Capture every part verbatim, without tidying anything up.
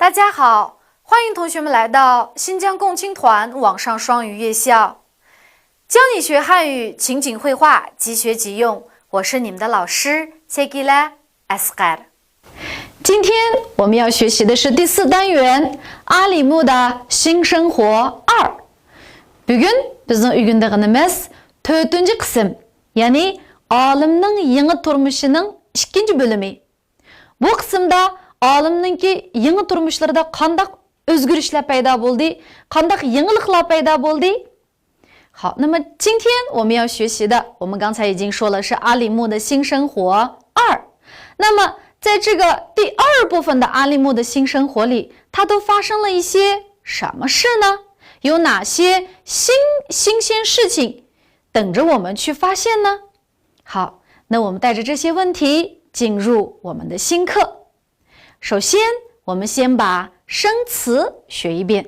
大家好，欢迎同学们来到新疆共青团网上双语夜校，教你学汉语情景会话，即学即用。我是你们的老师 Segile Asqar。今天我们要学习的是第四单元阿里木的新生活二。بۈگۈن بىزنىڭ ئۆگىنىدىغىنىمىز تۆتىنچى قىسىم، يەنى ئالىمنىڭ يېڭى تۇرمۇشىنىڭ ئىككىنچى بۆلۈمى. بۇ قىسىمدا ئالىمنىڭكى يېڭى تۇرمۇشلىرىدا قانداق ئۆزگىرىشلەر پەيدا بولدى، قانداق يېڭىلىقلار پەيدا بولدى؟ 好，那么今天我们要学习的，我们刚才已经说了是阿里木的新生活二。那么在这个第二部分的阿里木的新生活里，它都发生了一些什么事呢？有哪些新新鲜事情等着我们去发现呢？好，那我们带着这些问题进入我们的新课。首先，我们先把生词学一遍。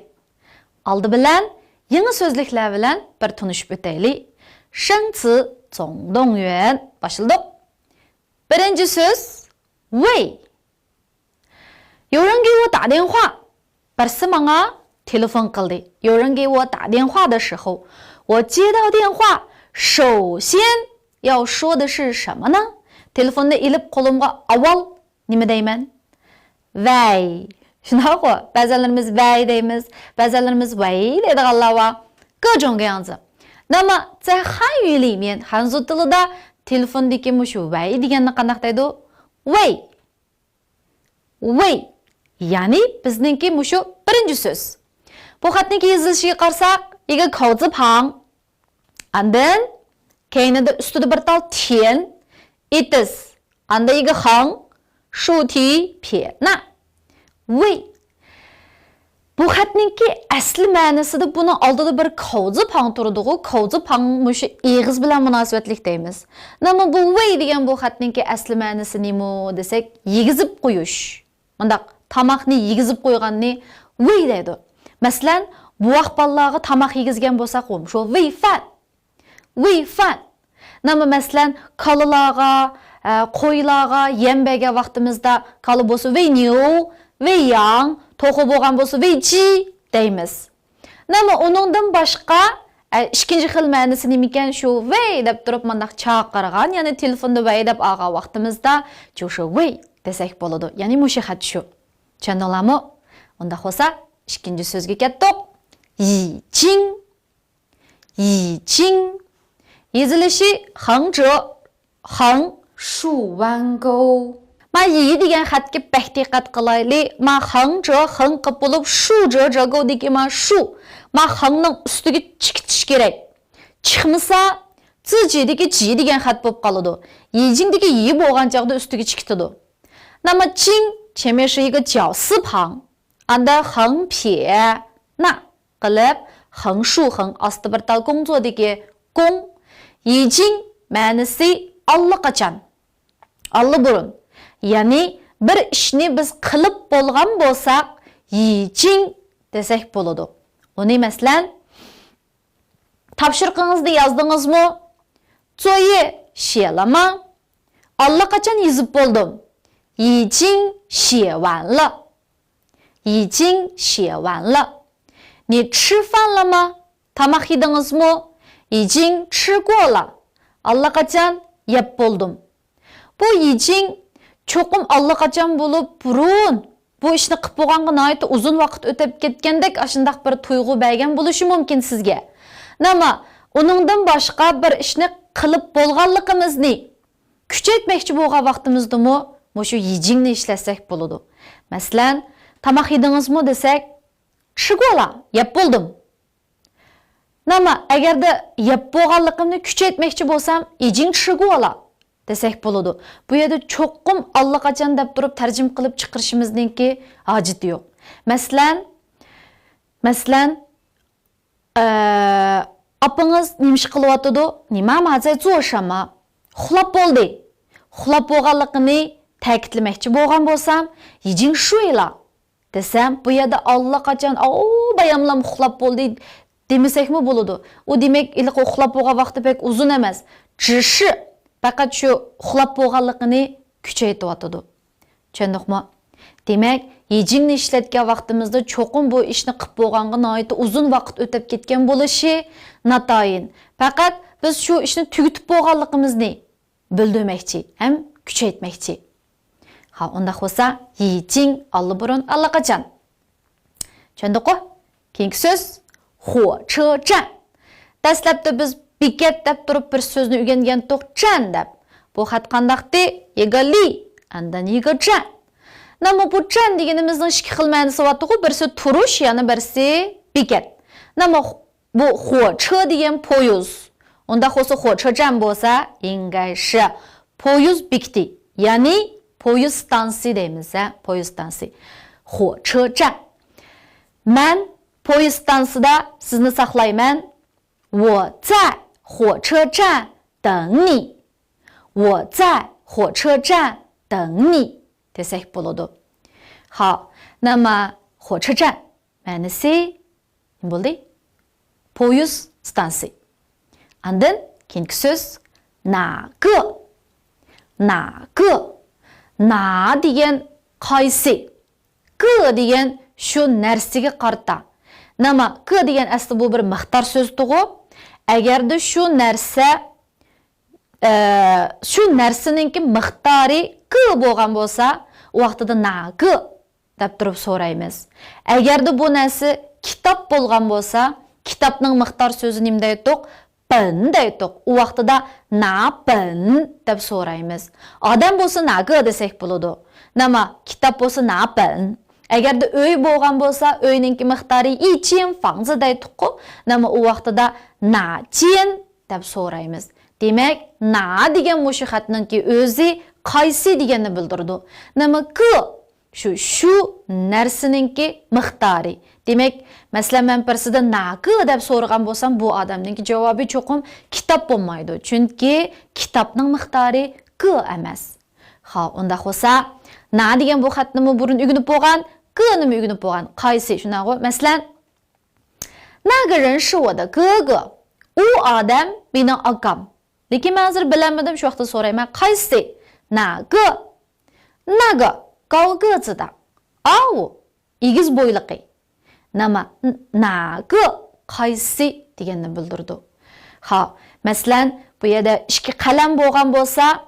ئالدى بىلەن يېڭى سۆزلۈكلەر بىلەن بىر تونۇشۇپ ئۆتەيلى. 生词总动员. باشلىدۇق. بىرىنچى سۆز، 喂. 有人给我打电话. بىرسى ماڭا تېلېفون قىلدى. 有人给我打电话的时候，我接到电话，首先要说的是什么呢？ تېلېفوننى ئېلىپ قولۇمغا ئاۋۋال نېمە دەيمەن؟ ۋەي. شۇنداققۇ؟ بەزەنلىرىمىز ۋەي دەيمىز، بەزەنلىرىمىز ۋەي دەيدىغانلار بار. 各种各样子. 那么在汉语里面، خەنزۇ تىلىدا تېلېفوندىكى مۇشۇ ۋەي دېگەننى قانداق دەيدۇ؟ 喂. 喂. يەنى بىزنىڭكى مۇشۇ بىرىنچى سۆز. بۇ خەتنىڭكى يېزىلىشىگە قارىساق، 一个口字旁. ئاندىن كەينىدە ئۈستىدە بىر تال تيەن، ئېتىز. ئاندىن 一个横، 竖体撇捺. 喂. بۇ خەتنىڭكى ئەسلى مەنىسىدە بۇنىڭ ئالدىدا بىر كاۋزى پاڭ تۇرىدىغۇ، كاۋزى پاڭ مۇشۇ ئېغىز بىلەن مۇناسىۋەتلىك دەيمىز. نېمە بۇ ۋېي دېگەن بۇ خەتنىڭكى ئەسلى مەنىسى نېمە دېسەك، يېگۈزۈپ قويۇش. مۇنداق تاماقنى يېگۈزۈپ قويغاننى ۋېي دەيدۇ. مەسىلەن، بوۋاق بالىلارغا تاماق يېگۈزگەن بولساق، مۇشۇ ۋېي فەن. ۋېي فەن. نېمە مەسىلەن، كالىلارغا، ئە، قويلارغا يەم بەرگەن ۋاقتىمىزدا كالا بولسا ۋېي نيۇ، ۋېي ياڭ، توخۇ بولغان بولسا ۋېي جى دەيمىز. نېمە ئۇنىڭدىن باشقا، ئە، ئىككىنچى خىل مەنىسى نېمىكەن؟ شۇ ۋېي دەپ تۇرۇپ مۇنداق چاقىرغان، يەنى تېلېفوندا ۋېي دەپ ئالغان ۋاقتىمىزدا، جۇ شۇ ۋېي دېسەك بولىدۇ. يەنى مۇشۇ خەت شۇ. چۈشەندىڭلارمۇ؟ ئۇنداق بولسا، ئىككىنچى سۆزگە كەتتۇق. يىجىڭ. يىجىڭ. يېزىلىشى خېڭجې، خېڭ، شۇ ۋەنگو. ما يى دېگەن خەتكە بەك دىققەت قىلايلى. ما خېڭجې، خېڭ قىپ بولۇپ، شۇ جې، جېگودىكى ما شۇ. ما خېڭنىڭ ئۈستىگە چىقىتىش كېرەك. چىقمىسا، زىجىدىكى جى دېگەن خەت بولۇپ قالىدۇ. يىجىڭدىكى يى بولغان چاغدا ئۈستىگە چىقىتىدۇ. نېمە جىڭ، چېمېشىيگە جاۋسى پاڭ. ئاندا خېڭ پيې نا قىلىپ، خېڭ شۇ خېڭ ئاستى بىر تال گوڭ زودىكى گوڭ. يىجىڭ مەنىسى ئاللىقاچان، ئاللىبۇرۇن. يەنى بىر ئىشنى بىز قىلىپ بولغان بولساق، يىجىڭ دېسەك بولىدۇ. ئۇنى مەسىلەن، تاپشۇرۇقىڭىزنى يازدىڭىزمۇ؟ 作业写了吗؟ ئاللىقاچان يېزىپ بولدۇم. 已经写完了. 已经写完了. 你吃饭了吗؟ تاماق يېدىڭىزمۇ؟ 已经吃过了. ئاللىقاچان يەپ بولدۇم. بۇ 已经 چوقۇم ئاللىقاچان بولۇپ، بۇرۇن بۇ ئىشنى قىپ بولغانغا ناھايىتى ئۇزۇن ۋاقىت ئۆتۈپ كەتكەندەك ئاشۇنداق بىر تۇيغۇ بەرگەن بولۇشى مۇمكىن سىزگە. نېمە، ئۇنىڭدىن باشقا بىر ئىشنى قىلىپ بولغانلىقىمىزنى كۈچەيتمەكچى بولغان ۋاقتىمىزدىمۇ مۇشۇ 已经نى ئىشلەتسەك بولىدۇ. مەسىلەن، تاماق يېدىڭىزمۇ دېسەك، 吃过了، يەپ بولدۇم. نېمە، ئەگەردە يەپ بولغانلىقىمنى كۈچەيتمەكچى بولسام، 已经吃过了 دېسەك بولىدۇ. بۇ يەردە چوقۇم ئاللىقاچان دەپ تۇرۇپ تەرجىمە قىلىپ چىقىرىشىمىزنىڭكى ھاجىتى يوق. مەسىلەن، مەسىلەن، ئە، ئاپىڭىز نېمە ئىش قىلىۋاتىدۇ؟ 你妈妈在做什么؟ ئۇخلاپ بولدى. ئۇخلاپ بولغانلىقىنى تەكىتلىمەكچى بولغان بولسام، 已经睡了 دېسەم، بۇ يەردە ئاللىقاچان، ئاۋۇ باياملام ئۇخلاپ بولدى دېمىسەكمۇ بولىدۇ. ئۇ دېمەك، ھېلىقى ئۇخلاپ بولغان ۋاقتى بەك ئۇزۇن ئەمەس. 只是 پەقەت شۇ ئۇخلاپ بولغانلىقىنى كۈچەيتىۋاتىدۇ. چۈشەندۇقمۇ؟ دېمەك، يىجىڭنى ئىشلەتكەن ۋاقتىمىزدا چوقۇم بۇ ئىشنى قىپ بولغانغا ناھايىتى ئۇزۇن ۋاقىت ئۆتۈپ كەتكەن بولۇشى ناتايىن. پەقەت بىز شۇ ئىشنى تۈگىتىپ بولغانلىقىمىزنى بىلدۈرمەكچى ھەم كۈچەيتمەكچى. ھا، ئۇنداق بولسا، يىجىڭ ئاللىبۇرۇن، ئاللىقاچان. چۈشەندۇققۇ؟ كېيىنكى سۆز، خو چې جەن. دەسلەپتە بىز بېكەت دەپ تۇرۇپ بىر سۆزنى ئۆگەنگەنتۇق، جەن دەپ. بۇ خەت قانداقتى؟ يىگې لى، ئاندىن يىگې جەن. نېمە بۇ جەن دېگىنىمىزنىڭ ئىككى خىل مەنىسى بارتۇققۇ، بىرسى تۇرۇش، يەنە بىرسى بېكەت. نېمە بۇ خو چې دېگەن پويىز. ئۇنداق بولسا، خو چې جەن بولسا، يىڭگەي شى پويىز بېكىتى، يەنى پويىز ستانسىسى دەيمىز، ھە، پويىز ستانسىسى. خو چې جەن. مەن پويىز ستانسىسىدا سىزنى ساقلايمەن. 我在火车站等你。我在火车站等你 دېسەك بولىدۇ. ھا، نېمە خو چې جەن مەنىسى نېمە بولدى؟ پويىز ستانسىسى. ئاندىن كېيىنكى سۆز، 哪个. 哪个. 哪 دېگەن قايسى؟ 个 دېگەن شۇ نەرسىگە قارىتا. نېمە، 个 دېگەن ئەسلى بۇ بىر مىقدار سۆزىتىغۇ. ئەگەردە شۇ نەرسە، ئە، شۇ نەرسىنىڭكى مىقدارى 个 بولغان بولسا، ئۇ ۋاقتىدا 哪个 دەپ تۇرۇپ سورايمىز. ئەگەردە بۇ نەرسە كىتاب بولغان بولسا، كىتابنىڭ مىقدار سۆزى نېمە دەيتتۇق؟ 本 دەيتتۇق. ئۇ ۋاقتىدا 哪本 دەپ سورايمىز. ئادەم بولسا 哪个 دېسەك بولىدۇ. نېمە، كىتاب بولسا 哪本. ئەگەردە ئۆي بولغان بولسا، ئۆينىڭكى مىقدارى 一间房子 دەيتتۇققۇ. نېمە، ئۇ ۋاقتىدا 哪间 دەپ سورايمىز. دېمەك، 哪 دېگەن مۇشۇ خەتنىڭكى ئۆزى قايسى دېگەننى بىلدۈرىدۇ. نېمە، 个 شۇ، شۇ نەرسىنىڭكى مىقدارى. دېمەك، مەسىلەن، مەن بىرسىدىن 哪个 دەپ سورىغان بولسام، بۇ ئادەمنىڭكى جاۋابى چوقۇم كىتاب بولمايدۇ. چۈنكى كىتابنىڭ مىقدارى 个 ئەمەس. خا، ئۇنداق بولسا، 哪 دېگەن بۇ خەتنىمۇ بۇرۇن ئۆگىنىپ بولغان، 个 نىمۇ ئۆگىنىپ بولغان. قايسى؟ شۇنداقغۇ؟ مەسىلەن، 那个人是我的哥哥. ئۇ ئادەم مېنىڭ ئاكام. لېكىن مەن ھازىر بىلەلمىدىم، شۇ ۋاقىتتا سورايمەن، قايسى؟ 哪个؟ 那个 高个子的. ئاۋۇ، ئېگىز بويلۇقى. نېمە، 哪个 قايسى دېگەننى بىلدۈرىدۇ. ھا، مەسىلەن، بۇ يەردە ئىككى قەلەم بولغان بولسا،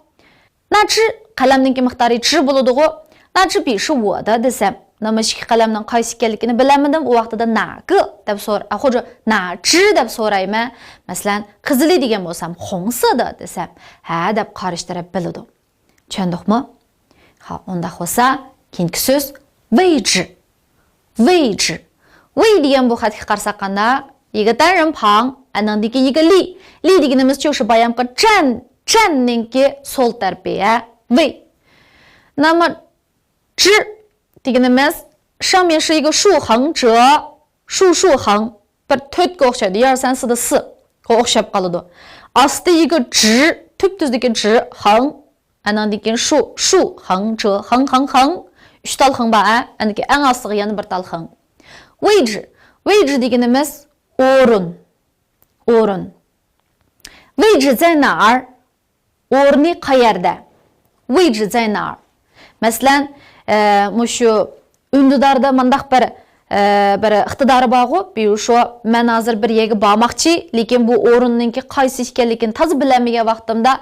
那支 قەلەمنىڭكى مىقدارى 支 بولىدىغۇ. 那支笔是我的 دېسەم، نېمە، ئىككى قەلەمنىڭ قايسى ئىكەنلىكىنى بىلەلمىدىم، ئۇ ۋاقتىدا 哪个 دەپ سور-، ئا، خوجا، 哪支 دەپ سورايمەن. مەسىلەن، قىزىلى دېگەن بولسام، 红色的 دېسەم، ھە دەپ قارشى تەرەپ بىلىدۇ. چۈشەندۇقمۇ؟ ھا، ئۇنداق بولسا، كېيىنكى سۆز، 位置. 位置. 位 دېگەن بۇ خەتكە قارىساق قانداق؟ 一个单人旁، ئاندىن كېيىن 一个立. 立 دېگىنىمىز شۇ بايامقى 站، 站نىڭكى سول تەرىپى، ھە؟ 位. 那么 支 دېگىنىمىز 上面是一个竖横折، 竖竖横. بىر تۆتكە ئوخشايدۇ. 一二三四 دا 四 غا ئوخشاپ قالىدۇ. ئاستى 一个直، تۈپتۈزدىكى 直، 横. ئاندىن كېيىن 竖، 竖横折، 横横横. ئۈچ تال 横 بار، ھە؟ ئاندىن كېيىن ئەڭ ئاستىغا يەنە بىر تال 横. 位置. 位置 دېگىنىمىز ئورۇن. ئورۇن. 位置在哪儿؟ ئورنى قەيەردە؟ 位置在哪儿؟ مەسىلەن، ئە، مۇشۇ ئۈندىداردا مۇنداق بىر، ئە، بىر ئىقتىدارى بارغۇ، بىرۇ شۇ، مەن ھازىر بىر يەرگە بارماقچى، لېكىن بۇ ئورۇننىڭكى قايسى ئىكەنلىكىنى تازا بىلەلمىگەن ۋاقتىمدا،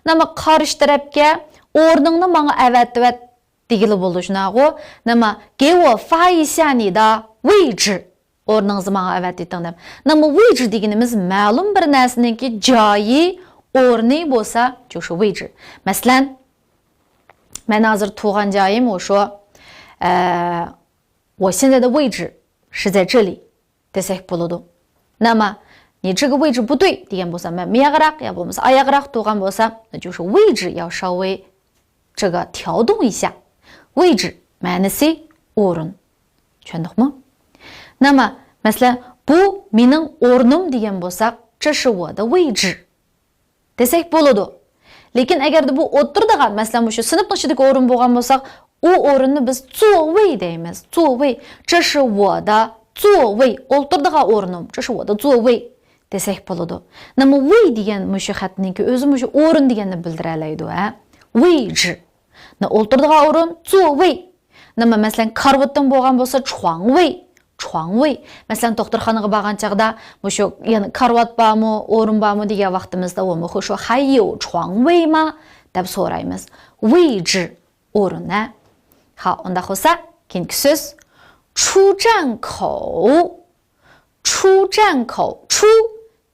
نېمە، قارشى تەرەپكە ئورنۇڭنى ماڭا ئەۋەتىۋەت دېگىلى بولىدۇ، شۇنداقغۇ؟ نېمە، 给我发一下你的位置. ئورنىڭىزنى ماڭا ئەۋەتىۋېتىڭ دەپ. نېمە، 位置 دېگىنىمىز مەلۇم بىر نەرسىنىڭكى جايى، ئورنى بولسا، 就是位置. مەسىلەن، مەن ھازىر تۇرغان جايىم شۇ، ئە، 我现在的位置是在这里 دېسەك بولىدۇ. نېمە، 你这个位置不对 دېگەن بولسا، مەن مۇياقراق يا بولمىسا ئاياقراق تۇرغان بولسام، 那就是位置要稍微 这个调动一下. 位置 مەنىسى ئورۇن. چۈشەندۇقمۇ؟ نېمە، مەسىلەن، بۇ مېنىڭ ئورنۇم دېگەن بولساق، 这是我的位置 دېسەك بولىدۇ. لېكىن ئەگەردە بۇ ئولتۇرىدىغان، مەسىلەن، مۇشۇ سىنىپنىڭ ئىچىدىكى ئورۇن بولغان بولساق، ئۇ ئورۇننى بىز 座位 دەيمىز. 座位. 这是我的座位. ئولتۇرىدىغان ئورنۇم. 这是我的座位. دېسەك بولىدۇ. نېمە، 位 دېگەن مۇشۇ خەتنىڭكى ئۆزى مۇشۇ ئورۇن دېگەننى بىلدۈرەلەيدۇ، ھە؟ 位置. نە ئولتۇرىدىغان ئورۇن، 座位. نېمە، مەسىلەن، كارىۋىتىڭ بولغان بولسا، چۇاڭۋېي، چۇاڭۋېي. مەسىلەن، دوختۇرخانىغا بارغان چاغدا، مۇشۇ يەنە كارىۋات بارمۇ، ئورۇن بارمۇ دېگەن ۋاقتىمىزدا، ۋومۇخۇ شۇ خەييىۋ چۇاڭۋېيما دەپ سورايمىز. ۋېيجى، ئورۇن، ھە. ھا، ئۇنداق بولسا، كېيىنكى سۆز، چۇجەنكوۋ. چۇجەنكوۋ. چۇ،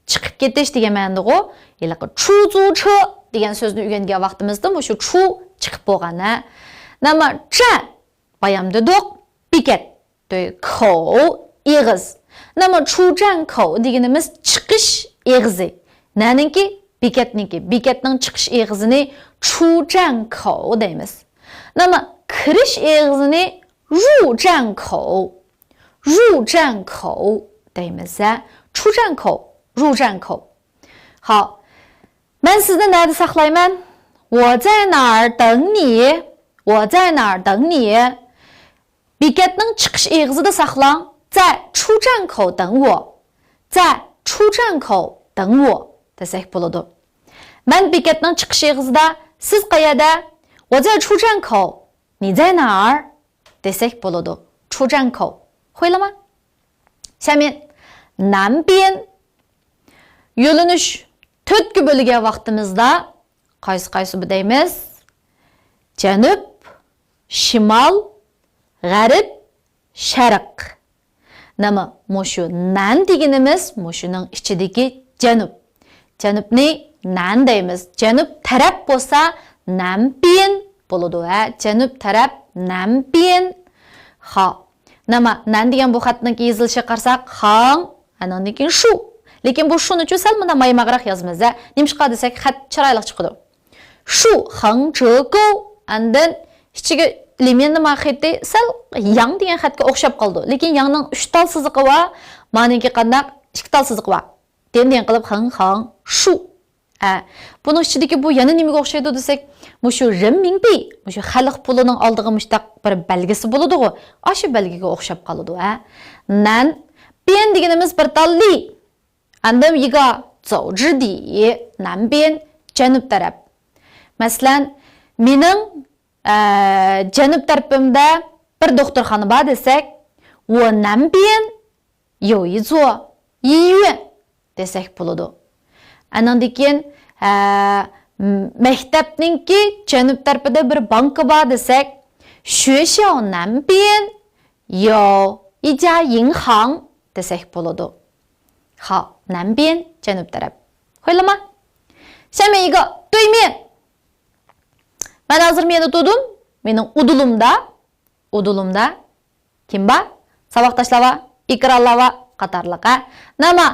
چىقىپ كېتىش دېگەن مەنىدىغۇ. ھېلىقى چۇزۇچى دېگەن سۆزنى ئۆگەنگەن ۋاقتىمىزدا مۇشۇ چۇ چىقىپ بولغان، ھە. نېمە، جەن، بايام دېدۇق، بېكەت. كوۋ، ئېغىز. نېمە، چۇجەنكوۋ دېگىنىمىز چىقىش ئېغىزى. نەنىڭكى؟ بېكەتنىڭكى. بېكەتنىڭ چىقىش ئېغىزىنى چۇجەنكوۋ دەيمىز. نېمە، كىرىش ئېغىزىنى ژۇجەنكوۋ، ژۇجەنكوۋ دەيمىز، ھە. چۇجەنكوۋ، ژۇجەنكوۋ. ھا، مەن سىزنى نەدە ساقلايمەن؟ 我在哪儿等你؟ 我在哪儿等你؟ بېكەتنىڭ چىقىش ئېغىزىدا ساقلاڭ. 在出站口等我. 在出站口等我 دېسەك بولىدۇ. مەن بېكەتنىڭ چىقىش ئېغىزىدا، سىز قەيەردە؟ 我在出站口. 你在哪儿؟ دېسەك بولىدۇ. 出站口. خۇيلىما؟ 下面، 南边. يۆنىلىش تۆتكە بۆلگەن ۋاقتىمىزدا قايسى قايسى بۇ دەيمىز؟ جەنۇب، شىمال، غەرب، شەرق. نېمە، مۇشۇ نەن دېگىنىمىز مۇشۇنىڭ ئىچىدىكى جەنۇب. جەنۇبنى نەن دەيمىز. جەنۇب تەرەپ بولسا نەنبىن بولىدۇ، ھە. جەنۇب تەرەپ نەنبىن. خا. نېمە، نەن دېگەن بۇ خەتنىڭ يېزىلىشىغا قارىساق، خاڭ، ئاندىن كېيىن شۇ. لېكىن بۇ شۇنىچۇ سەل مۇنداق مايماقراق يازىمىز، ھە. نېمىشقا دېسەك، خەت چىرايلىق چىقىدۇ. شۇ خاڭ جې گوۋ. ئاندىن ئىچىگە لىميەن نېمە خېتى سەل ياڭ دېگەن خەتكە ئوخشاپ قالىدۇ. لېكىن ياڭنىڭ ئۈچ تال سىزىقى بار، مانىڭكى قانداق؟ ئىككى تال سىزىقى بار. دېندىن قىلىپ خېڭ خاڭ شۇ. ئە، بۇنىڭ ئىچىدىكى بۇ يەنە نېمىگە ئوخشايدۇ دېسەك، مۇشۇ رېنمىنبى، مۇشۇ خەلق پۇلىنىڭ ئالدىغا مۇشتاق بىر بەلگىسى بولىدىغۇ، ئاشۇ بەلگىگە ئوخشاپ قالىدۇ، ھە. نەن، بىيەن دېگىنىمىز بىر تال لى. ئاندىن يىگا زاۋجىدى، نەنبىيەن، جەنۇب تەرەپ. مەسىلەن، مېنىڭ، ئە، جەنۇب تەرىپىمدە بىر دوختۇرخانا بار دېسەك، ۋو نەنبىيەن يو يىزۇ يىيۈەن دېسەك بولىدۇ. ئانىڭدىن كېيىن، ھە، م-، مەكتەپنىڭكى جەنۇب تەرىپىدە بىر بانكا بار دېسەك، شۈشياۋ نەنبىيەن يو يىجيا يىڭخاڭ دېسەك بولىدۇ. خا، نەنبىيەن جەنۇب تەرەپ. خۇيلىما؟ شەمەيگا، دۇيمىيەن. مەن ھازىر مەندە تۇردۇم. مېنىڭ ئۇدۇلۇمدا، ئۇدۇلۇمدا كىم بار؟ ساۋاقداشلار بار، ئېكرانلار بار، قاتارلىق، ھە. نېمە،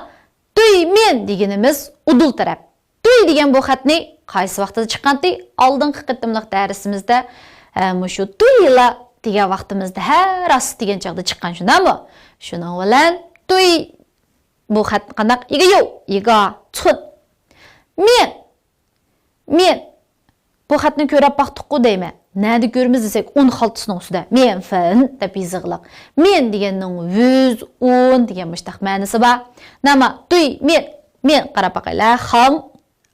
دۇيمىيەن دېگىنىمىز ئۇدۇل تەرەپ. دۇي دېگەن بۇ خەتنى قايسى ۋاقتىدا چىققانتى؟ ئالدىنقى قېتىملىق دەرسىمىزدە، ھە، مۇشۇ دۇيلا دېگەن ۋاقتىمىزدا، ھە، راست دېگەن چاغدا چىققان، شۇنداقمۇ؟ شۇنىڭ بىلەن دۇي بۇ خەتنى قانداق؟ يىگا يو، يىگا چۈن. مىيەن، مىيەن. بۇ خەتنى كۆرۈپ باقتۇققۇ دەيمەن. نەدە كۆرىمىز دېسەك، ئۇن خالتىسىنىڭ ئۈستىدە مىيەن فېن دەپ يېزىقلىق. مىيەن دېگەننىڭ ۋۈز، ئۇن دېگەن مۇشتاق مەنىسى بار. نېمە، دۇي، مىيەن، مىيەن قاراپ باقايلى. خاڭ،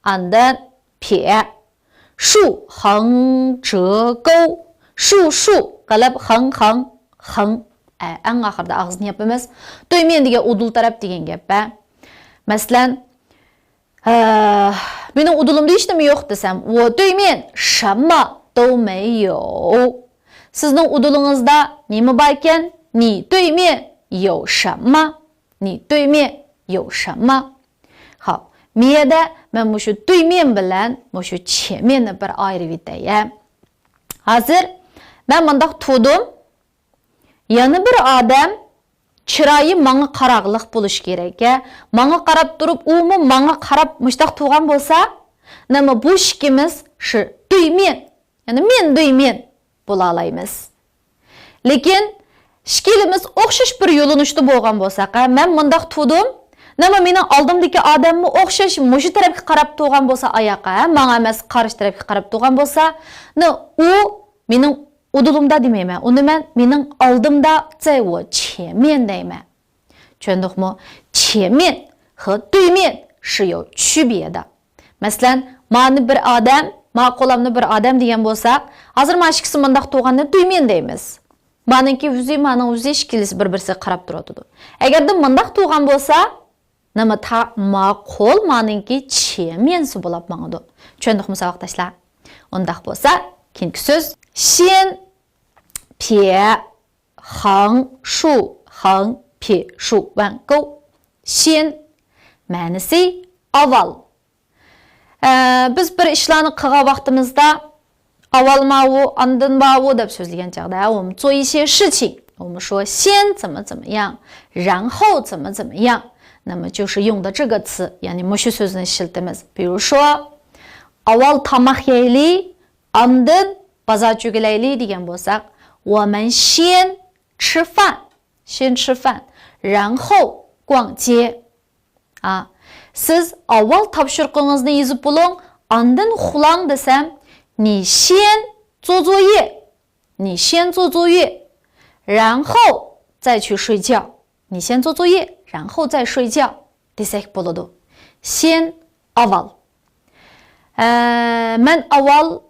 ئاندىن پيە. شۇ، خاڭ، چې، گوۋ. شۇ، شۇ قىلىپ خاڭ، خاڭ، خاڭ. ئە، ئەڭ ئاخىرىدا ئاغزىنى ياپىمىز. دۇي، مىيەن دېگەن ئۇدۇل تەرەپ دېگەن گەپ، ھە. مەسىلەن، ھە، مېنىڭ ئۇدۇلۇمدا ھېچنېمە يوق دېسەم، ۋو دۇيمىيەن شەمما دو مەييو. سىزنىڭ ئۇدۇلىڭىزدا نېمە باركەن؟ نى دۇيمىيەن يو شەمما. نى دۇيمىيەن يو شەمما. خاپ، مىيەدە مەن مۇشۇ دۇيمىيەن بىلەن مۇشۇ چيەمىيەننى بىر ئايرىۋېتەي، ھە. ھازىر مەن مۇنداق تۇردۇم. يەنە بىر ئادەم چىرايى ماڭا قاراغلىق بولۇشى كېرەك، ھە. ماڭا قاراپ تۇرۇپ، ئۇمۇ ماڭا قاراپ مۇشتاق تۇرغان بولسا، نېمە بۇ ئىككىمىز شى دۇيمىيەن، يەنى مىيەن دۇيمىيەن بولالايمىز. لېكىن ئىككىلىمىز ئوخشاش بىر يۆنىلىشتە بولغان بولساق، ھە، مەن مۇنداق تۇردۇم، نېمە مېنىڭ ئالدىمدىكى ئادەممۇ ئوخشاش مۇشۇ تەرەپكە قاراپ تۇرغان بولسا ئاياققا، ھە، ماڭا ئەمەس قارشى تەرەپكە قاراپ تۇرغان بولسا، نە ئۇ مېنىڭ ئۇدۇلۇمدا دېمەيمەن، ئۇنى مەن مېنىڭ ئالدىمدا، زەي ۋو چيەنميەن دەيمەن. چۈشەندۇقمۇ؟ چيەنميەن خې دۇيمىيەن شى يو چۈبىيەدە. مەسىلەن، مانى بىر ئادەم، ما قولامنى بىر ئادەم دېگەن بولساق، ھازىر ما ئىككىسى مۇنداق تۇرغاننى دۇيمىيەن دەيمىز. مانىڭكى ئۆزى، مانىڭ ئۆزى ئىككىلىسى بىر-بىرسىگە قاراپ تۇرۇۋاتىدۇ. ئەگەردە مۇنداق تۇرغان بولسا، نېمە تا ماقۇل مانىڭكى چيې ميەنسى بولاپ ماڭىدۇ. چۈشەندۇقمۇ ساۋاقداشلار؟ ئۇنداق بولسا، كېيىنكى سۆز شيەن پيې خېڭ شۇ خېڭ پيې شۇ ۋەن گوۋ. شيەن مەنىسى ئاۋۋال. ئە، بىز بىر ئىشلارنى قىلغان ۋاقتىمىزدا، ئاۋۋال ماۋۇ، ئاندىن ماۋۇ دەپ سۆزلىگەن چاغدا، 我们做一些事情，我们说先怎么怎么样，然后怎么怎么样。那么就是用的这个词， يەنى مۇشۇ سۆزنى ئىشلىتىمىز. 比如说، ئاۋۋال تاماق يەيلى، ئاندىن بازار چۆگىلەيلى دېگەن بولساق، 我们先吃饭، 先吃饭，然后逛街. ئا، سىز ئاۋۋال تاپشۇرۇقىڭىزنى يېزىپ بولۇڭ، ئاندىن ئۇخلاڭ دېسەم، 你先做作业، 你先做作业，然后再去睡觉。 你先做作业，然后再睡觉 دېسەك بولىدۇ. شيەن ئاۋۋال. ئە، مەن ئاۋۋال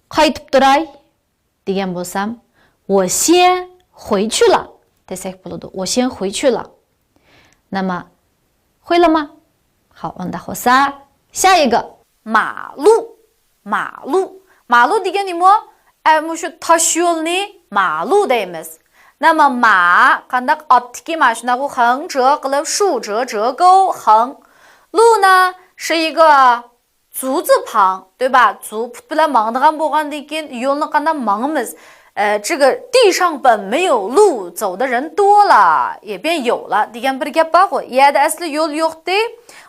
قايتىپ تۇراي دېگەن بولسام، 我先回去了 دېسەك بولىدۇ. 我先回去了. 那么، 回了吗؟ 好， ئۇنداق بولسا، 下一个. 马路. 马路. 马路 دېگەن نېمە؟ ئە، مۇشۇ تاش يولنى 马路 دەيمىز. 那么马 قانداق ئاتتىكى ماشىنا، 行车 قىلىپ 竖直直勾 行. 路呢是一个足字旁，对吧？ 足پۇت بىلەن ماڭىدىغان بولغاندىن كېيىن يولنى قانداق ماڭىمىز؟ ئە، 这个地上本没有路，走的人多了，也便有了 دېگەن بىر گەپ بارغۇ. يەردە ئەسلى يول يوقتى،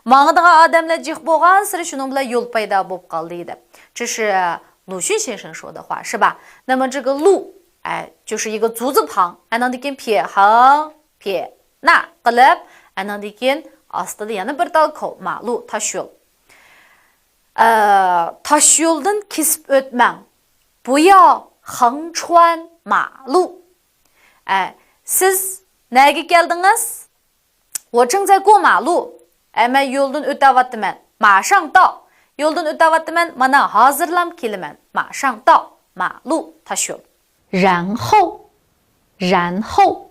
ماڭىدىغان ئادەملەر جىق بولغانسېرى شۇنىڭ بىلەن يول پەيدا بولۇپ قالدى دەپ. 这是鲁迅先生说的话，是吧？那么这个路，哎，就是一个足字旁， ئاندىن كېيىن پيې خېڭ پيې نا قىلىپ، ئاندىن كېيىن ئاستىدا يەنە بىر تال كوۋ، 马路، تاش يول. ئە، تاش يولدىن كېسىپ ئۆتمەڭ. 不要横穿马路. ئە، سىز نەگە كەلدىڭىز؟ 我正在过马路. ئە، مەن يولدىن ئۆتەۋاتىمەن. 马上到. يولدىن ئۆتەۋاتىمەن، مانا ھازىرلام كېلىمەن. 马上到. 马路، تاش يول. 然后. 然后.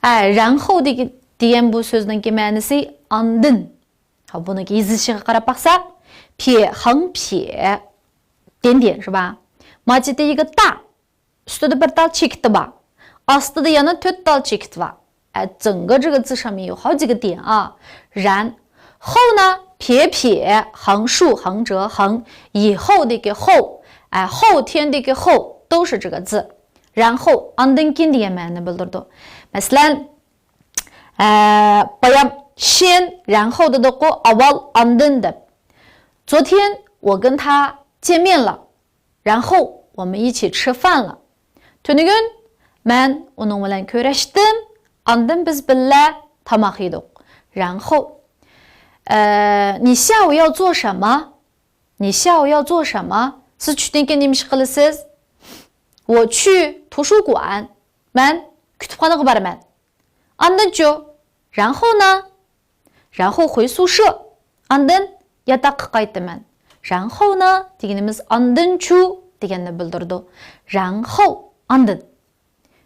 ئە، 然后 دېگەن، دېگەن بۇ سۆزنىڭكى مەنىسى ئاندىن. ھا، بۇنىڭكى يېزىلىشىغا قاراپ باقساق، پيې خېڭ پيې دېن دېن، 是吧؟ ما 这个 大. ئۈستىدە بىر تال چېكىتى بار. ئاستىدا يەنە تۆت تال چېكىتى بار. ئە، 整个这个字上面有好几个点啊. 然后呢，撇撇横竖横折横，以后的个后，哎，后天的个后，都是这个字。然后 ئاندىن كېيىن دېگەن مەنىنى بىلدۈرىدۇ. مەسىلەن، ئە، بايام 先، 然后 دېدۇققۇ، ئاۋۋال ئاندىن دەپ. 昨天我跟他见面了. 然后我们一起吃饭了. تۈنۈگۈن مەن ئۇنىڭ بىلەن كۆرۈشتۈم، ئاندىن بىز بىللە تاماق يېدۇق. 然后، ئە، 你下午要做什么؟ 你下午要做什么؟ سىز چۈشتىن كېيىن نېمە ئىش قىلىسىز؟ 我去图书馆. مەن كۇتۇپخانىغا بارىمەن. ئاندىنچۇ؟ 然后呢؟ 然后回宿舍. ئاندىن ياتاققا قايتىمەن. 然后呢 دېگىنىمىز ئاندىنچۇ دېگەننى بىلدۈرىدۇ. 然后 ئاندىن.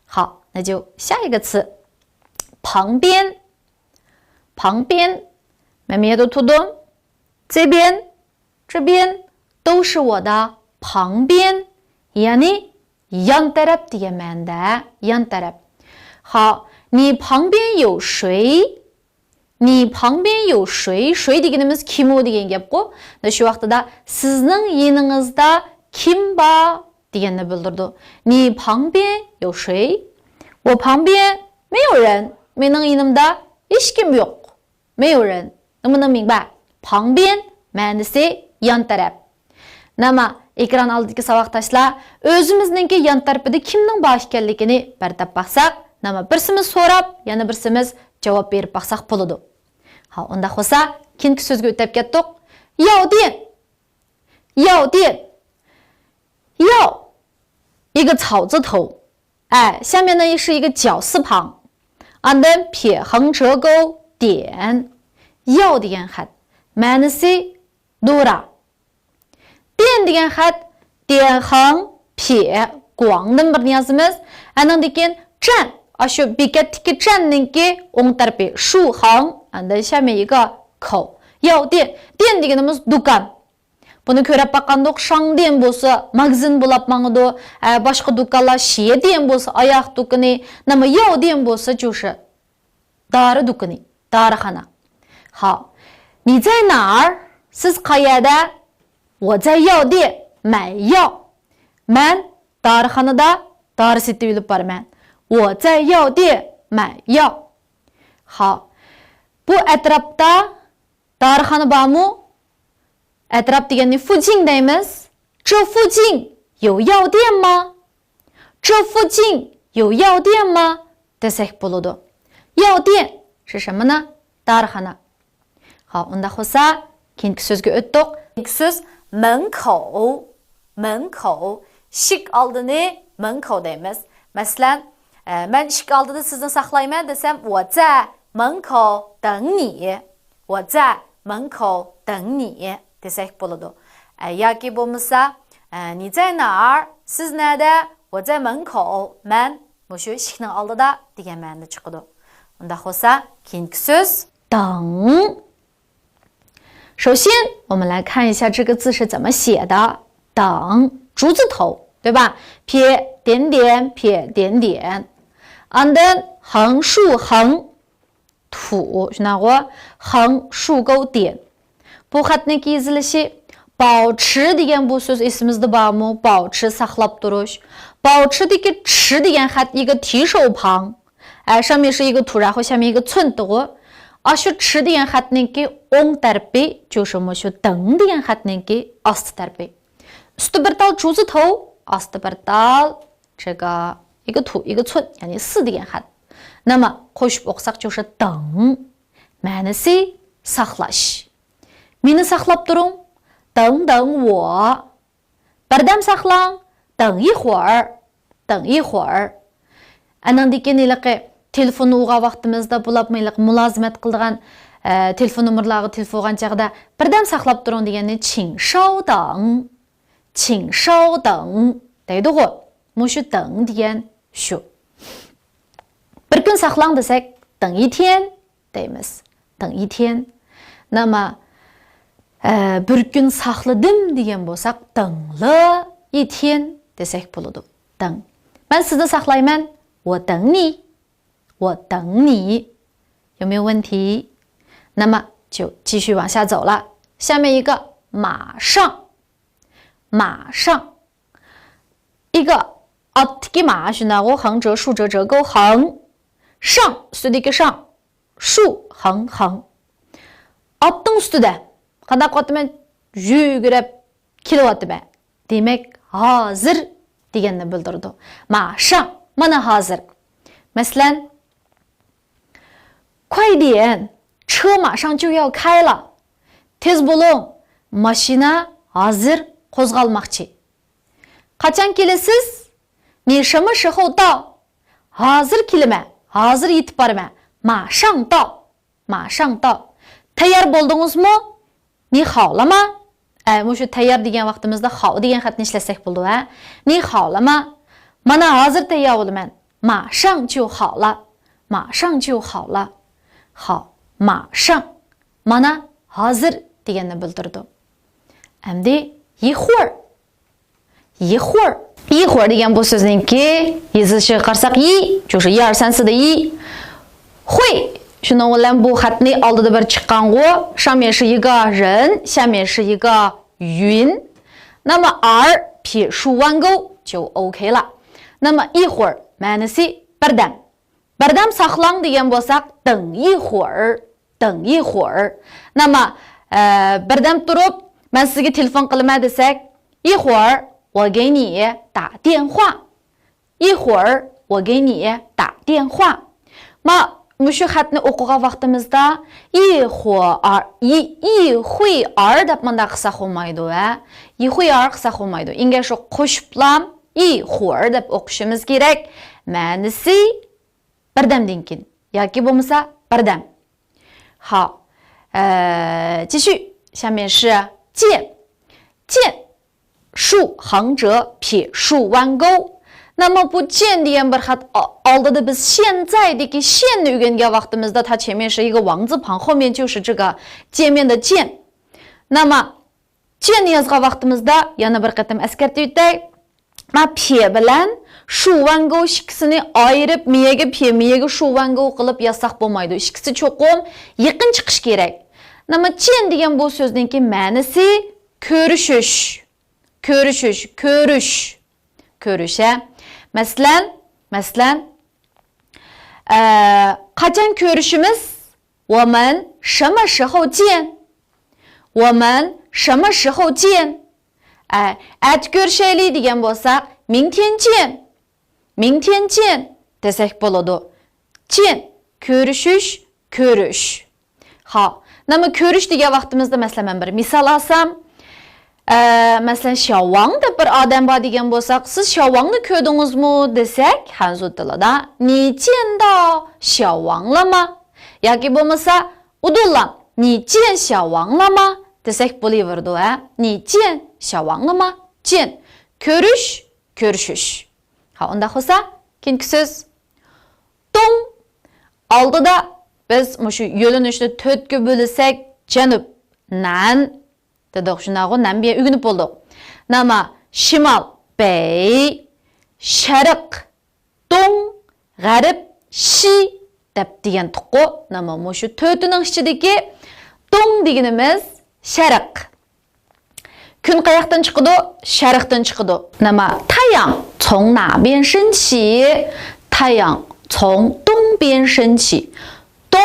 好，那就下一个词，旁边。旁边. مەن مۇ يەردە تۇردۇم. 这边. 这边都是我的旁边. يەنى يان تەرەپ دېگەن مەنىدە، يان تەرەپ. 好，你旁边有谁؟ 你旁边有谁؟ 谁 دېگىنىمىز كىم ئۇ دېگەن گەپقۇ. شۇ ۋاقتىدا سىزنىڭ يېنىڭىزدا كىم بار دېگەننى بىلدۈرىدۇ. 你旁边有谁؟ 我旁边没有人. مېنىڭ يېنىمدا ھېچكىم يوق. 没有人. 能不能明白؟ 旁边 مەنىسى يان تەرەپ. نېمە، ئېكران ئالدىدىكى ساۋاقداشلار، ئۆزىمىزنىڭكى يان تەرىپىدە كىمنىڭ بار ئىكەنلىكىنى بىر دەپ باقساق، نېمە، بىرسىمىز سوراپ، يەنە بىرسىمىز جاۋاب بېرىپ باقساق بولىدۇ. ھا، ئۇنداق بولسا، كېيىنكى سۆزگە ئۆتۈپ كەتتۇق. 药店. 药店. 药. 一个草字头. 哎，下面呢是一个绞丝旁， ئاندىن 撇横折钩 店. 药 دېگەن خەت. مەنىسى دورا. 店 دېگەن خەت. 店横撇 گۇاڭدىن بىرنى يازىمىز. ئاندىن كېيىن چەن، ئاشۇ بېكەتتىكى چەننىڭكى ئوڭ تەرىپى شۇخاڭ، ئاندىن شەمەيگا كاۋ. ياۋ دىيەن، دىيەن دېگىنىمىز دۇكان. بۇنى كۆرۈپ باققاندۇق، شاڭدىيەن بولسا ماگىزىن بولاپ ماڭىدۇ، ئە، باشقا دۇكانلار، شىيەدىيەن بولسا ئاياغ دۇكىنى، نېمە ياۋدىيەن بولسا جۇشى دارى دۇكىنى، دارىخانا. ھا، نى زەي نار، سىز قەيەردە؟ ۋە زەي ياۋدىيەن، مەن ياۋ. مەن دارىخانىدا دارى سېتىۋېلىپ بارىمەن. ۋە زەي ياۋدىيەن، مەن ياۋ. ھا، بۇ ئەتراپتا دارىخانا بارمۇ؟ ئەتراپ دېگەننى فۇجىڭ دەيمىز. چۆ فۇجىڭ يو ياۋدىيەن ما؟ چۆ فۇجىڭ يو ياۋدىيەن ما؟ دېسەك بولىدۇ. ياۋدىيەن، شىشە مانا دارىخانا. ھا، ئۇنداق بولسا، كېيىنكى سۆزگە ئۆتتۇق. كېيىنكى سۆز مېڭكاۋ. مېڭكاۋ. ئىشىك ئالدىنى مېڭكاۋ دەيمىز. مەسىلەن، ئە، مەن ئىشىك ئالدىدا سىزنى ساقلايمەن دېسەم، ۋە زەي مېڭكاۋ دېڭ نى. ۋە زەي مېڭكاۋ دېڭ نى دېسەك بولىدۇ. ئە، ياكى بولمىسا، ئە، نى زەي نار، سىز نەدە؟ ۋە زەي مېڭكاۋ، مەن مۇشۇ ئىشىكنىڭ ئالدىدا دېگەن مەنىدە چىقىدۇ. ئۇنداق بولسا، كېيىنكى سۆز دېڭ. 首先，我们来看一下这个字是怎么写的。当，竹字头，对吧？撇点点，撇点点。And then 横竖横土，شۇنداقغۇ؟ 横竖勾点。 بۇ خەتنىڭكى يېزىلىشى، باۋچى دېگەن بۇ سۆز ئېسىمىزدە بارمۇ؟ باۋچى، ساقلاپ تۇرۇش. باۋچىدىكى چى دېگەن خەت ئىگە تىشوپاڭ. ئە، شاميېشى ئىگە تۇراخۇ، شاميېگە چۈنتىغۇ. ئاشۇ چى دېگەن خەتنىڭكى ئوڭ تەرىپى، جۇشىمۇ شۇ دېڭ دېگەن خەتنىڭكى ئاستى تەرىپى. ئۈستى بىر تال جۇزى تاۋ، ئاستى بىر تال، چېگا، ئىگە تۇ، ئىگە چۈن، يەنى سى دېگەن خەت. نېمە، قوشۇپ ئوقۇساق جۇشى دېڭ. مەنىسى، ساقلاش. مېنى ساقلاپ تۇرۇڭ. دېڭ دېڭ ۋو. بىردەم ساقلاڭ، 等一会儿، 等一会儿. ئانىڭدىن كېيىن ھېلىقى تېلېفوننى ئۇرغان ۋاقتىمىزدا بولۇپمۇ ھېلىقى مۇلازىمەت قىلىدىغان، ئە، تېلېفون نومۇرلارغا تېلېفون ئۇرغان چاغدا بىردەم ساقلاپ تۇرۇڭ دېگەننى چىڭشاۋداڭ، چىڭشاۋداڭ دەيدىغۇ. مۇشۇ دېڭ دېگەن شۇ. بىر كۈن ساقلاڭ دېسەك، 等一天 دەيمىز. 等一天. نېمە، ئە، بىر كۈن ساقلىدىم دېگەن بولساق، 等了一天 دېسەك بولىدۇ. 等. مەن سىزنى ساقلايمەن. 我等你. 我等你. 有没有问题？那么就继续往下走了。下面一个，马上。马上。一个 ئاتتىكى 马 شۇنداقغۇ، 横折竖折折勾横. 上 ئۈستىدىكى 上. 竖横横. ئاتنىڭ ئۈستىدە. قانداق قىلىۋاتىمەن؟ يۈگۈرۈپ كېلىۋاتىمەن. دېمەك، ھازىر دېگەننى بىلدۈرىدۇ. 马上، مانا ھازىر. مەسىلەن، 快点，车马上就要开了. تېز بولۇڭ، ماشىنا ھازىر قوزغالماقچى. 你什么时候到؟ ھازىر كېلىمەن، ھازىر يېتىپ بارىمەن. 马上到. 马上到. تەييار بولدىڭىزمۇ؟ 你好了吗؟ ئە، مۇشۇ تەييار دېگەن ۋاقتىمىزدا 好 دېگەن خەتنى ئىشلەتسەك بولىدۇ، ھە؟ 你好了吗؟ مانا ھازىر تەييار بولىمەن. 马上就好了. 马上就好了. 好，马上. مانا ھازىر دېگەننى بىلدۈرىدۇ. ئەمدى 一会儿. 一会儿. 一会儿 دېگەن بۇ سۆزنىڭكى يېزىلىشىغا قارىساق، 一، 就是一二三四的一. 会. شۇنىڭ بىلەن بۇ خەتنى ئالدىدا بىر چىققانغۇ، 上面是一个人، 下面是一个云. 那么 二 撇竖弯钩就OK了. 那么一会儿 مەنىسى بىردەم. بىردەم ساقلاڭ دېگەن بولساق، 等一会儿. 等一会儿. نېمە، ئە، بىردەم تۇرۇپ، مەن سىزگە تېلېفون قىلىمەن دېسەك، 一会儿我给你打电话. 一会儿我给你打电话. ما، مۇشۇ خەتنى ئوقۇغان ۋاقتىمىزدا، 一会儿، 一، 一会儿 دەپ مۇنداق قىلساق بولمايدۇ، ھە؟ 一会儿 قىلساق بولمايدۇ. ئىنگە شۇ قوشۇپلام، 一会儿 دەپ ئوقۇشىمىز كېرەك. مەنىسى، بىردەمدىن كېيىن ياكى بولمىسا بىردەم. 好，呃，继续，下面是见，见，竖横折，撇竖弯钩。那么不见 دېگەن بىر خەت ئا-، ئالدىدا بىز 现在دىكى 现 نى ئۆگەنگەن ۋاقتىمىزدا 它前面是一个王字旁，后面就是这个见面的见。那么见 نى يازغان ۋاقتىمىزدا يەنە بىر قېتىم ئەسكەرتىپ ئۆتەي. ما 撇 بىلەن 竖弯钩 ئىككىسىنى ئايرىپ، مىيەگە 撇، مىيەگە 竖弯钩 قىلىپ يازساق بولمايدۇ. ئىككىسى چوقۇم يېقىن چىقىشى كېرەك. 那么见 دېگەن بۇ سۆزنىڭكى مەنىسى كۆرۈشۈش. كۆرۈشۈش، كۆرۈش. كۆرۈش، ھە. مەسىلەن، مەسىلەن، ئە، قاچان كۆرۈشىمىز؟ 我们什么时候见؟ 我们什么时候见؟ ئە، ئەتە كۆرۈشەيلى دېگەن بولساق، 明天见. 明天见 دېسەك بولىدۇ. 见، كۆرۈشۈش، كۆرۈش. خاپ، نېمە كۆرۈش دېگەن ۋاقتىمىزدا، مەسىلەن، مەن بىر مىسال ئالسام، ئە، مەسىلەن، شياۋ ۋاڭ دەپ بىر ئادەم بار دېگەن بولساق، سىز شياۋ ۋاڭنى كۆردىڭىزمۇ دېسەك، خەنزۇ تىلىدا 你见到小王了吗؟ ياكى بولمىسا، ئۇدۇللا 你见小王了吗 دېسەك بولۇۋېرىدۇ، ھە؟ 你见小王了吗؟ 见، كۆرۈش، كۆرۈشۈش. ھا، ئۇنداق بولسا، كېيىنكى سۆز. 东. ئالدىدا بىز مۇشۇ يۆنىلىشنى تۆتكە بۆلسەك، جەنۇب، نەن دېدۇق، شۇنداقغۇ، نەن بىلەن ئۆگىنىپ بولدۇق. 那么 شىمال، 北، شەرق، 东، غەرب، 西 دەپ دېگەنتۇققۇ. 那么 مۇشۇ تۆتىنىڭ ئىچىدىكى 东 دېگىنىمىز شەرق. كۈن قاياقتىن چىقىدۇ؟ شەرقتىن چىقىدۇ. 那么太阳从哪边升起？太阳从东边升起。东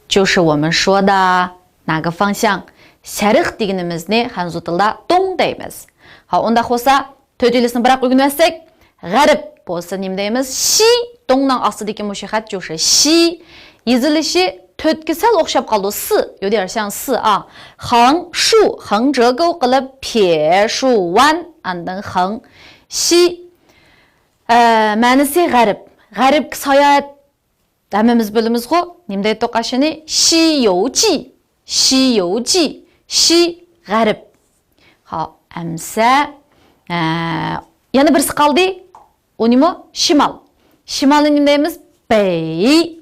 就是我们说的哪个方向？شەرق دېگىنىمىزنى خەنزۇ تىلدا 东 دەيمىز. ھا، ئۇنداق بولسا، تۆتىلىسىنى بىراق ئۆگىنىۋەتسەك، غەرب بولسا نېمە دەيمىز؟ 西. 东نىڭ ئاستىدىكى مۇشۇ خەت 就是 西. يېزىلىشى تۆتكە سەل ئوخشاپ قالىدۇ. 四، 有点像四 ئا. 横竖، 横折钩 قىلىپ، 撇竖弯، ئاندىن 横، 西. ئە، مەنىسى غەرب. غەربكە ساياھەت ھەممىمىز بىلىمىزغۇ، نېمە دەيتتۇق ئاشۇنى؟ 西游记، 西游记، 西 غەرب. خاپ، ئەمسە، ئە، يەنە بىرسى قالدى. ئۇنىمۇ شىمال. شىمالنى نېمە دەيمىز؟ 北،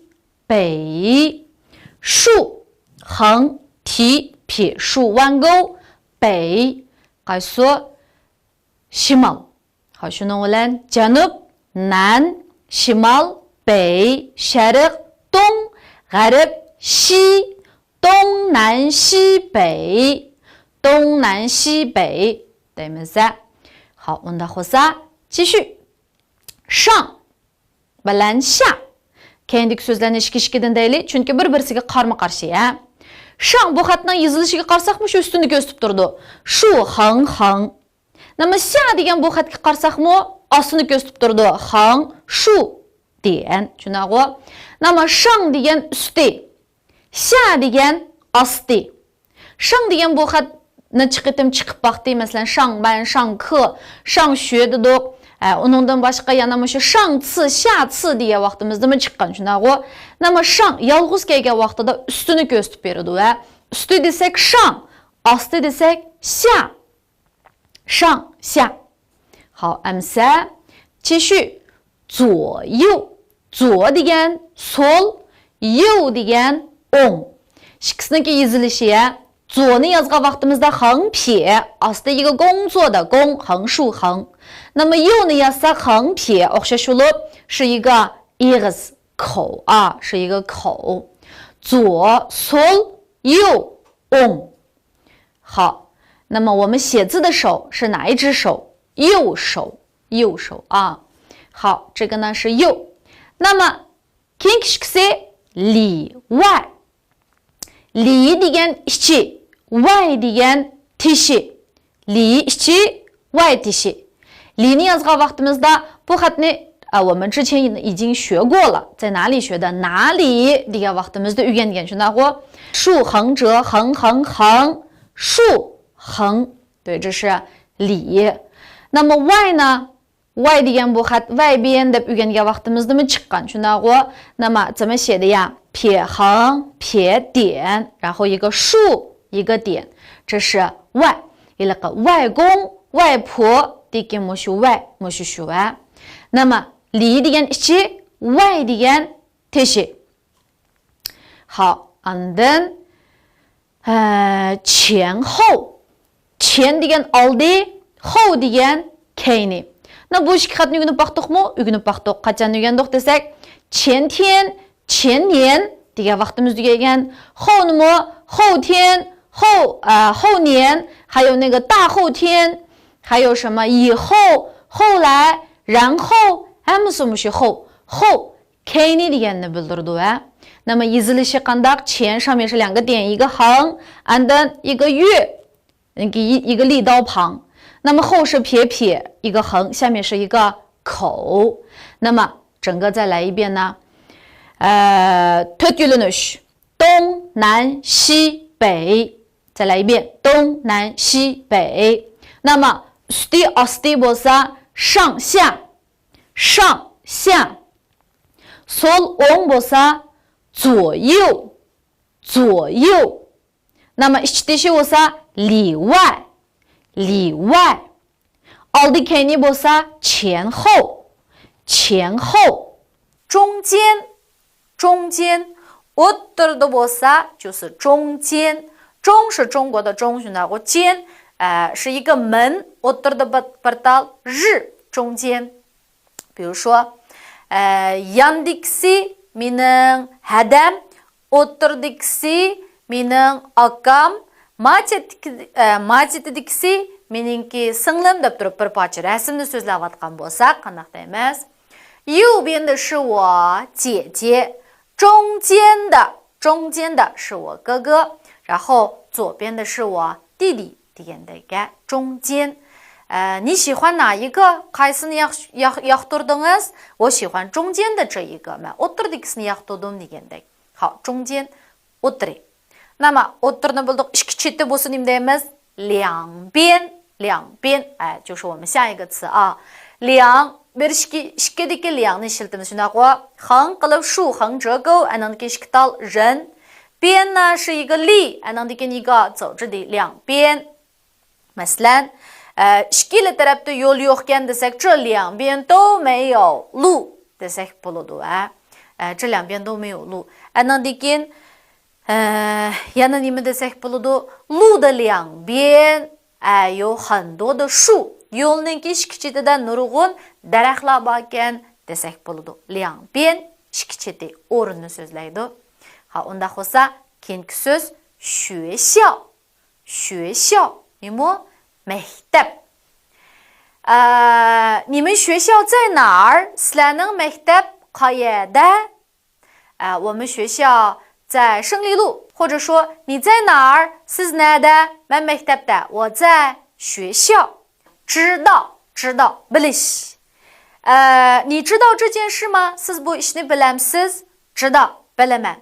北. 竖، 横提撇竖弯钩، 北. قايسى؟ شىمال. ھا، شۇنىڭ بىلەن جەنۇب، نەن، شىمال، بەي، شەرق، دوڭ، غەرب، شى، دوڭ، نەن، شى، بەي، دوڭ، نەن، شى، بەي دەيمىز ھە. ھا، ئۇنداق بولسا، 继续. شاڭ بىلەن شيا. كەينىدىكى سۆزلەرنى ئىككى-ئىككىدىن دەيلى، چۈنكى بىر-بىرسىگە قارمۇ-قارشى ھە. شاڭ بۇ خەتنىڭ يېزىلىشىگە قارىساقمۇ شۇ ئۈستىنى كۆرسىتىپ تۇرىدۇ. شۇ، خېڭ، خېڭ. نېمە، شيا دېگەن بۇ خەتكە قارىساقمۇ ئاستىنى كۆرسىتىپ تۇرىدۇ. خېڭ، شۇ دېگەن. چۈشىنەغۇ؟ نېمە، شاڭ دېگەن ئۈستى. شيا دېگەن ئاستى. شاڭ دېگەن بۇ خەتنى چىقىتىم چىقىپ باقتى. مەسىلەن، شاڭ مەن، شاڭ كې، شاڭ شۈې دېدۇق. ئە، ئۇنىڭدىن باشقا يەنە مۇشۇ شاڭ چى، شيا چى دېگەن ۋاقتىمىزدىمۇ چىققان، شۇنداقغۇ؟ نېمە، شاڭ يالغۇز كەلگەن ۋاقتىدا ئۈستىنى كۆرسىتىپ بېرىدۇ ھە. ئۈستى دېسەك شاڭ، ئاستى دېسەك شيا. شاڭ، شيا. خاپ، ئەمسە، 继续. 左右. 左 دېگەن سول، 右 دېگەن ئوڭ. ئىككىسىنىڭكى يېزىلىشى ھە. 左نى يازغان ۋاقتىمىزدا 横撇، ئاستى 一个工作的工، 横竖横. نېمە، 右نى يازساق 横撇، ئوخشاش بولۇپ، 是一个 ئېغىز، 口 ئا، 是一个口. 左، سول، 右، ئوڭ. 好，那么我们写字的手是哪一只手？右手，右手啊。好，这个呢是右。那么 كېيىنكى ئىككىسى لى ۋاي. لى دېگەن ئىچى، ۋاي دېگەن تېشى. لى ئىچى، ۋاي تېشى. لى نى يازغان ۋاقتىمىزدا بۇ خەتنى، ئە، 我们之前已经学过了. 在哪里学的؟ 哪里 دېگەن ۋاقتىمىزدا ئۆگەنگەن، شۇنداقغۇ؟ 竖横折، 横横横، 竖横. 对，这是 لى. 那么 ۋاي 呢؟ ۋاي دېگەن بۇ خەت ۋەي بىيەن دەپ ئۆگەنگەن ۋاقتىمىزدىمۇ چىققان، شۇنداقغۇ؟ نېمە، 怎么写的呀؟ 撇横撇点，然后一个竖一个点，这是 ۋاي. ھېلىقى 外公外婆 دېگەن مۇشۇ ۋەي، مۇشۇ شۇ ۋە. 那么، لي دېگەن ئىچى، ۋەي دېگەن تېشى. ھا، ئاندىن، ھە، چيەنخوۋ. چيەن دېگەن ئالدى، خوۋ دېگەن كەينى. مانا بۇ ئىككى خەتنى ئۆگىنىپ باقتۇقمۇ؟ ئۆگىنىپ باقتۇق. قاچان ئۆگەندۇق دېسەك، چيەنتيەن، چيەننيەن دېگەن ۋاقتىمىز تۈگەيگەن. خوۋنىمۇ، خوۋتيەن، خوۋ، ئە، خوۋنيەن، ھەييو نېگې داخوۋتيەن، ھەييو شېمې يىخوۋ، خوۋلەي، رەنخوۋ، ھەممىسى مۇشۇ خوۋ. خوۋ، كەينى دېگەننى بىلدۈرىدۇ ھە. نېمە يېزىلىشى قانداق؟ چيەن شاميېشى لياڭگې ديەن يىگې خېڭ، ئاندىن يىگې يۈ. يەنى يىگې لى داۋ پاڭ. نېمە خوۋ شى پيې پيې، يىگې خېڭ، شاميېشى يىگې كوۋ. نېمە، جېڭگې زەي لەي بيەن نە. ئە، تۆت يۆنىلىش. دۇڭ، نەن، شى، بېي. زەي لەي بيەن. دۇڭ، نەن، شى، بېي. نېمە، ئۈستى، ئاستى بولسا، شاڭ، شياڭ. شاڭ، شياڭ. سول، ئوڭ بولسا، زۇ، يۇ. زۇ، يۇ. نېمە، ئىچ تېشى بولسا، لى، ۋەي. لى، ۋەي. ئالدى كەينى بولسا، چيەن، خوۋ. چيەن، خوۋ. جۇڭجيەن. جۇڭجيەن. ئوتتۇرىدا بولسا، جۇسى جۇڭجيەن. جۇڭ شى جۇڭگودا جۇڭ شۇنداقغۇ، جيەن، ئە، شى يىگې مېن، ئوتتۇرىدا بىر، بىر تال، ژى، جۇڭجيەن. 比如说، ئە، ياندىكىسى مېنىڭ ھەدەم، ئوتتۇرىدىكىسى مېنىڭ ئاكام، ما چەتتىكى، ئە، ما چېتىدىكىسى مېنىڭكى سىڭلىم دەپ تۇرۇپ بىر پارچە رەسىمنى سۆزلەۋاتقان بولساق قانداق دەيمىز؟ 右边的是我姐姐，中间的，中间的是我哥哥，然后左边的是我弟弟 دېگەندەك، 中间. ئە، 你喜欢哪一个؟ قايسىنى ياخ-، ياق-، ياقتۇردىڭىز؟ 我喜欢中间的这一个. مەن ئوتتۇرىدىكىسىنى ياقتۇردۇم دېگەندەك. 好، 中间، ئوتتۇرى. نېمە، ئوتتۇرىنى بىلدۇق، ئىككى چېتى بولسا نېمە دەيمىز؟ 两边، 两边. ئە، 就是我们下一个词啊. 两، بىر ئىككى، ئىككىدىكى 两نى ئىشلىتىمىز، شۇنداققۇ؟ 横 قىلىپ 竖، 横折钩، ئەنىڭدىكى ئىككى تال 人. 边呢是一个力， ئەنىڭدىكى 一个 走之地， 两边. مەسىلەن، ئە، ئىككىلا تەرەپتە يول يوقكەن دېسەك، 这两边都没有路 دېسەك بولىدۇ، ھە. ئە، 这两边都没有路. ئەنىڭدىن كېيىن، ئە، يەنە نېمە دېسەك بولىدۇ؟ 路的两边، ئە، 有很多的树. يولنىڭكى ئىككى چېتىدە نۇرغۇن دەرەخلەر باركەن دېسەك بولىدۇ. 两边، ئىككى چېتى، ئورۇننى سۆزلەيدۇ. ھا، ئۇنداق بولسا، كېيىنكى سۆز 学校. 学校، نېمە؟ مەكتەپ. ئە، 你们学校在哪儿؟ سىلەرنىڭ مەكتەپ قەيەردە؟ ئە، 我们学校在胜利路. 或者说你在哪儿؟ سىز نەدە؟ مەن مەكتەپتە. 我在学校. 知道، 知道، بىلىش. ئە، 你知道这件事吗؟ سىز بۇ ئىشنى بىلەمسىز؟ 知道، بىلىمەن.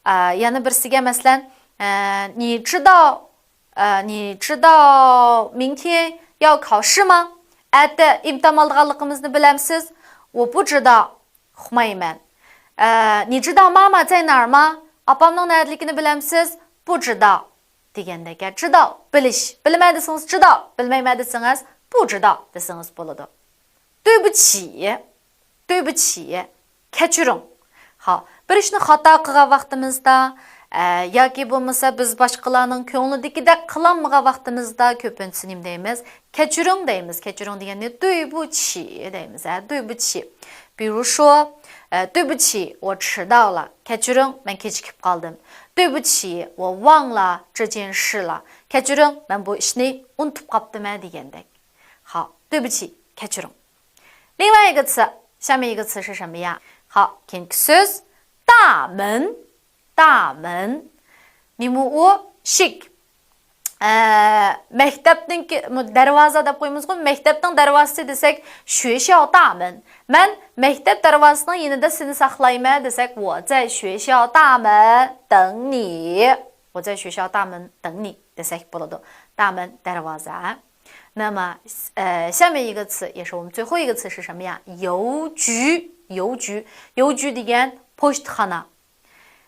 ئە، يەنە بىرسىگە، مەسىلەن، ئە، 你知道، ئە، 你知道明天要考试吗؟ ئەتە ئىمتىھان ئالىدىغانلىقىمىزنى بىلەمسىز؟ 我不知道، ئۇقمايمەن. ئە، 你知道妈妈在哪儿吗؟ ئاپامنىڭ نەدىلىكىنى بىلەمسىز؟ 不知道 دېگەندەك. 知道، بىلىش. بىلىمەن دېسىڭىز 知道، بىلمەيمەن دېسىڭىز 不知道 دېسىڭىز بولىدۇ. 对不起، 对不起، كەچۈرۈڭ. ھا، بىر ئىشنى خاتا قىلغان ۋاقتىمىزدا، ئە، ياكى بولمىسا بىز باشقىلارنىڭ كۆڭلىدىكىدەك قىلالمىغان ۋاقتىمىزدا كۆپىنچىسى نېمە دەيمىز؟ كەچۈرۈڭ دەيمىز. كەچۈرۈڭ دېگەننى 对不起 دەيمىز، ھە، 对不起. 比如说، ئە، 对不起، 我迟到了. كەچۈرۈڭ، مەن كېچىكىپ قالدىم. 对不起，我忘了这件事了. كەچۈرۈڭ، مەن بۇ ئىشنى ئۇنتۇپ قاپتىمەن دېگەندەك. ھا، 对不起، كەچۈرۈڭ. 另外一个词，下面一个词是什么呀？好，كېيىنكى سۆز، 大门. 大门. نېمە ئۇ؟ ئىشىك. ئە، مەكتەپنىڭكى، دەرۋازا دەپ قويىمىزغۇ، مەكتەپنىڭ دەرۋازىسى دېسەك، 学校大门. مەن مەكتەپ دەرۋازىسىنىڭ يېنىدا سېنى ساقلايمەن دېسەك، 我在学校大门等你. 我在学校大门等你 دېسەك بولىدۇ. 大门، دەرۋازا. 那么，呃，下面一个词也是我们最后一个词是什么呀？邮局，邮局，邮局 دېگەن پوچتىخانا.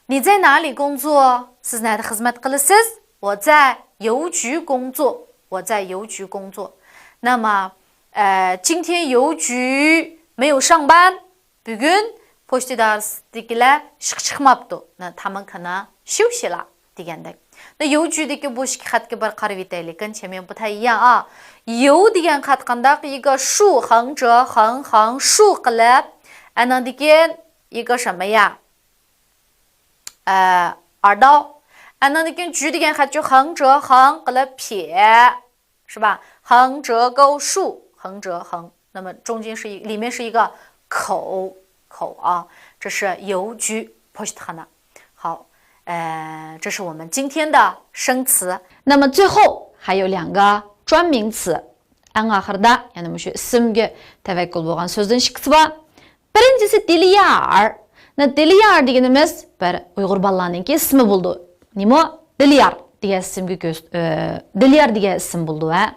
你在哪里工作？ سىز نەدە خىزمەت قىلىسىز؟ 我在邮局工作，我在邮局工作. 那么，呃，今天邮局没有上班. بۈگۈن پوچتا ئىدارىسىدىكىلەر ئىشقا چىقماپتۇ. 那他们可能休息了 دېگەندەك. 那邮局دىكى بۇ ئىككى خەتكە بىر قارىۋېتەيلى. 跟前面不太一样啊. 邮 دېگەن خەت قانداق؟ 一个竖، 横折، 横، 横، 竖 قىلىپ، ئاندىن كېيىن 一个什么呀؟ ئە، 二刀. ئاندىن كېيىن 局 دېگەن خەتچۇ، 横折، 横 قىلىپ، 撇. 是吧？ 横折钩竖، 横折横. 那么中间是一，里面是一个口，口啊，这是邮局 پوچتىخانا. 好，呃，这是我们今天的生词。那么最后还有两个专名词. ئەڭ ئاخىرىدا يەنە مۇشۇ ئىسىمگە تەۋەككۈل بولغان سۆزدىن ئىككىسى بار. بىرىنچىسى دىليار. 那 دىليار دېگىنىمىز بىر ئۇيغۇر بالىلارنىڭكى ئىسمى بولىدۇ. نېمە؟ دىليار دېگەن ئىسىمگە كۆز، ئە، دىليار دېگەن ئىسىم بولىدۇ، ھە.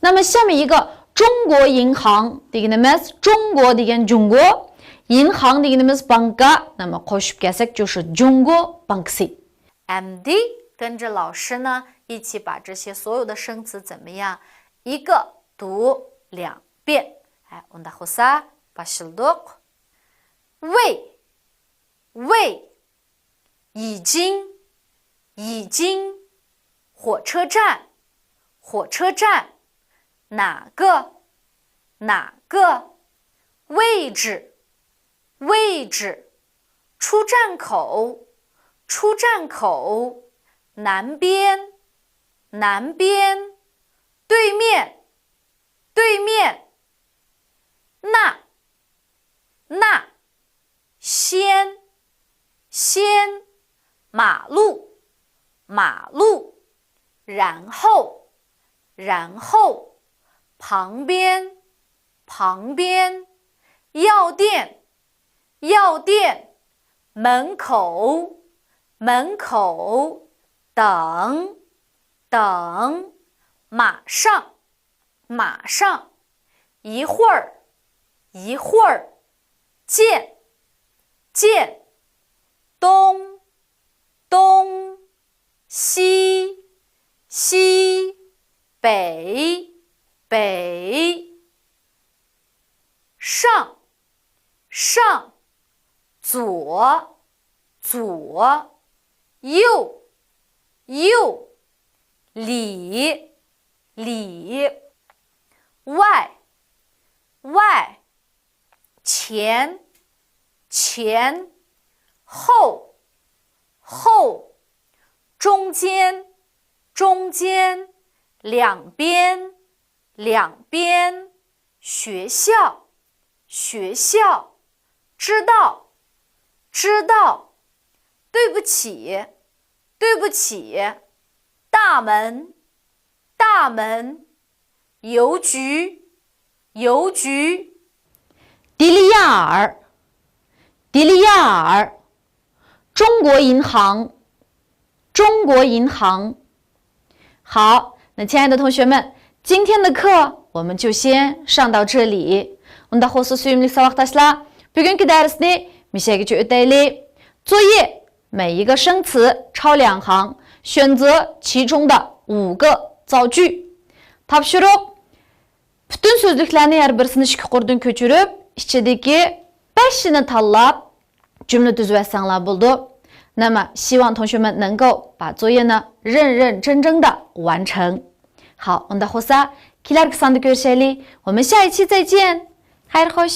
那么下面一个 中国银行 دېگىنىمىز، 中国 دېگەن جۇڭگو، 银行 دېگىنىمىز بانكا. 那么 قوشۇپ كەلسەك، 就是 جۇڭگو بانكىسى. ئەمدى 跟着老师呢一起把这些所有的生词怎么样？一个读两遍. ھە، ئۇنداق بولسا باشلىدۇق. 喂，喂，已经，已经，火车站，火车站，哪个，哪个，位置，位置，出站口，出站口，南边，南边，对面，对面，那，那，先，先，马路，马路，然后，然后，旁边，旁边，药店，药店，门口，门口，等，等，马上，马上，一会儿，一会儿，见，见，东，东，西，西，北，北，上，上，左，左，右，右，里，里，外，外，前，前，后，后，中间，中间，两边，两边，学校，学校，知道，知道，对不起，对不起，大门，大门，邮局，邮局。 دىليار، دىليار، 中国银行، 中国银行。好，那亲爱的同学们，今天的课我们就先上到这里。 ئۇنداق بولسا سۆيۈملۈك ساۋاقداشلار، بۈگۈنكى دەرسنى مۇشۇ يەرگىچە ئۆتەيلى. 作业每一个生词抄两行，选择其中的五个造句。 تاپشۇرۇق. پۈتۈن سۆزلۈكلەرنى ھەر بىرسىنى ئىككى قۇردىن كۆچۈرۈپ، ئىچىدىكى بەشىنى تاللاپ، جۈملە تۈزۈۋەتسەڭلار بولىدۇ. 那么，希望同学们能够把作业呢认认真真的完成。 好， ئۇنداق بولسا، كېلەركى ساندا كۆرۈشەيلى. 我们下一期再见. خەير خوش.